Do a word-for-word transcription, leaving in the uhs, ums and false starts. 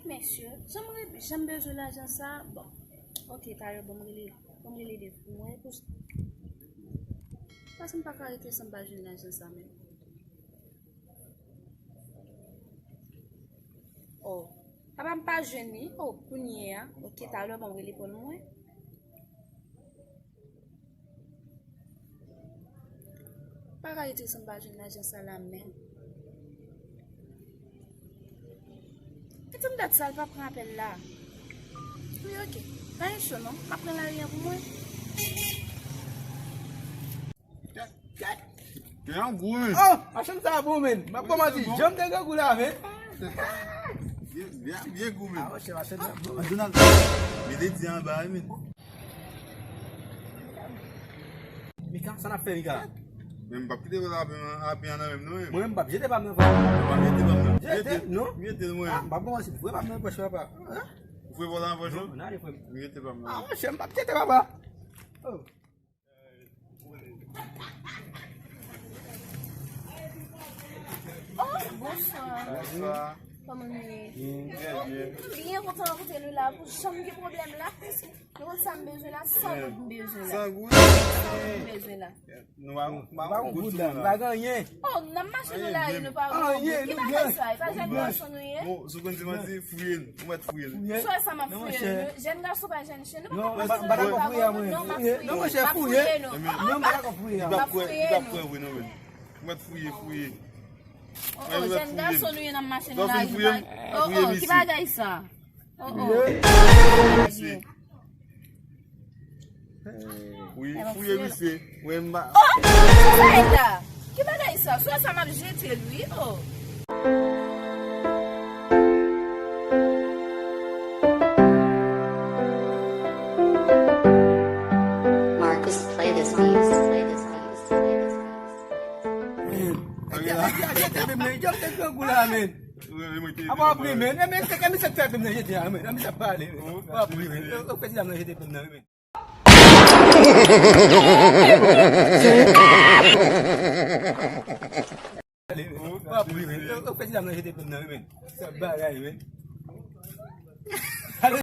Mesye, jan m re- jan m bezwen lajan sa, bon. Ok, talè, ban m rele, ban m rele Dave pou mwen. Pou, paske m pa ka rete san m pa jwenn lajan sa menm. Oh, papa m pa jwenn li. Oh, kounye a. Ok, talè, ban m rele Paul mwen. Pa ka rete san m pa jwenn lajan sa la menm. Etan dat sa l pa pran apèl la. Wi, ok. Pa gen cho non. M ap pran lari an pou mwen. Kèt, kèt. Gen yon gou, men. Oh, machann sa bon, men. M ap kòmanse. Janm te gen gou la, men. Byen, byen, byen gou, men. Ah, monchè, machann sa bon. Machann sa, li te di anba, men. Mika, sa n ap fè, Mika? Men m p ap kite w la, api an nan menm, non, men. Mwen, m p ap jete pa m nan, frè. M p ap jete pa m nan. Jete, non? Jete l, mwen. Ah, m p ap kòmanse fwe pa m nan, pòch papa. Hein? Ou fwe pa w nan pòch ou? Non, n ale fwe. M jete pa m nan. Ah, monchè, m p ap jete, papa. Oh. Oh, bonswa. Bonswa. Kòman nou ye? Byen, byen. Byen kontan rankontre nou la. Pou janm gen pwoblèm la. Nou konn sa m bezwen la, san goud m bezwen la. San goud? San goud m bezwen la. Nou pa, nou pa gon goud la, nou pa gen anyen. Oh, n ap mache nan lari, nou pa gon goud. Ki bagay sa? E pa jèn gason nou ye? Bon, si w konn di manti, fouye l. Ou mèt fouye l. Sou sa m ap fouye l. Jèn gason pa jèn chen. Nou pa ka pase nan lari pa gon goud. Non, m ap fouye nou. Non, monchè, fouye. Non, m pa dakò fouye a. M ap fouye nou. Li p ap kwè vre, non, men. Ou mèt fouye, fouye. Oh, oh, jèn gason nou ye, n ap mache nan lari. Oh, oh, ki bagay sa? Oh, oh. Fouye. Wi, fouye misye. Mwen m pa. Oh, sa sa ye la? Ki bagay sa? Swa sa m ap jete l, wi. Oh. Marcus, play this beat. Play this beat. Play this beat. Jete, jete, jete, men, jete grangou la, men. Apa w ap ri, men? E, men, se ke misye fè, men, jete a, men. Misye ap pale, men. W ap ri, men. Ou fè ti dam nan jete, men, nan, men. W ap ri, men. Ou fè ti dam nan jete, men, nan, men. Sa bagay, men.